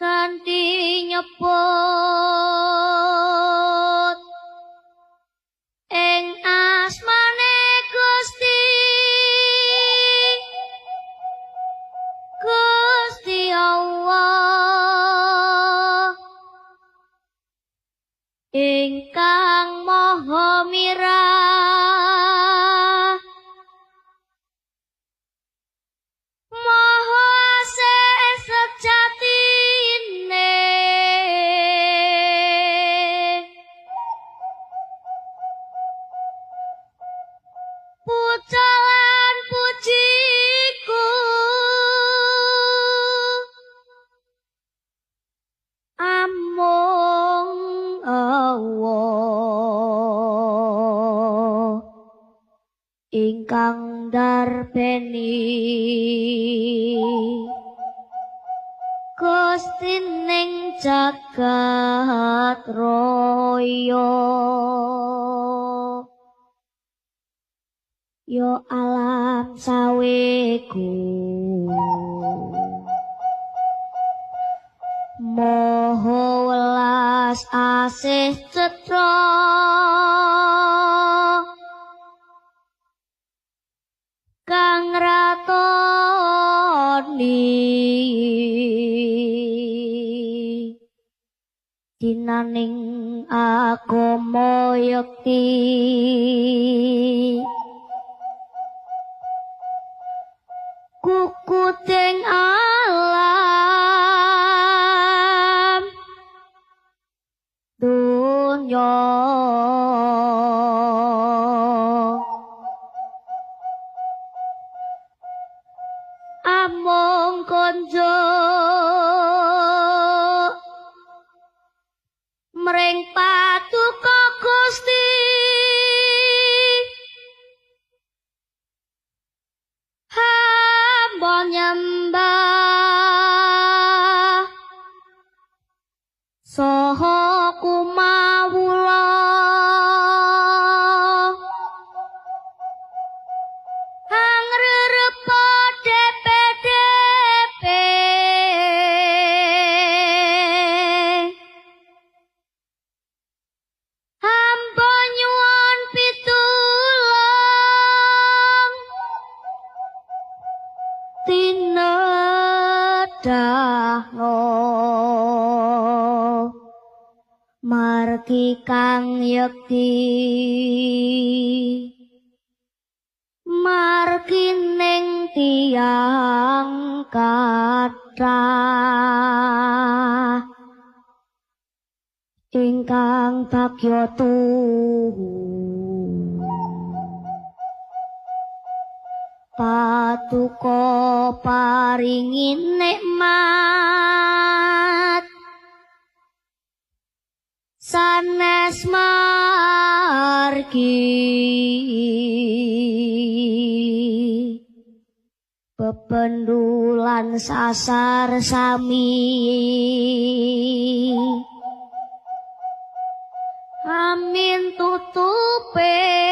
Kanthi nyebut ing asmane Gusti, Gusti Allah ingkang maha mirah, maha asih sejatine. Puja lan pujiku amung Allah ingkang darbeni, Gusti ning jagat raya. Yo alam sawegu maha welas asih cetha, kang ratoni dinaning agama yekti. Kukuting alam dunya amung konjuk mring patuko Gusti, hamba nyembah saha kumawula. Hangrerepa DPDP hamba nyuwun pitulung tinedhahno margi kang yekti, margi ning tiyang kathah ingkang bagya tuhu. Patuko paringi nikmat sanes margi pependulan sasar sami. Amin tutupe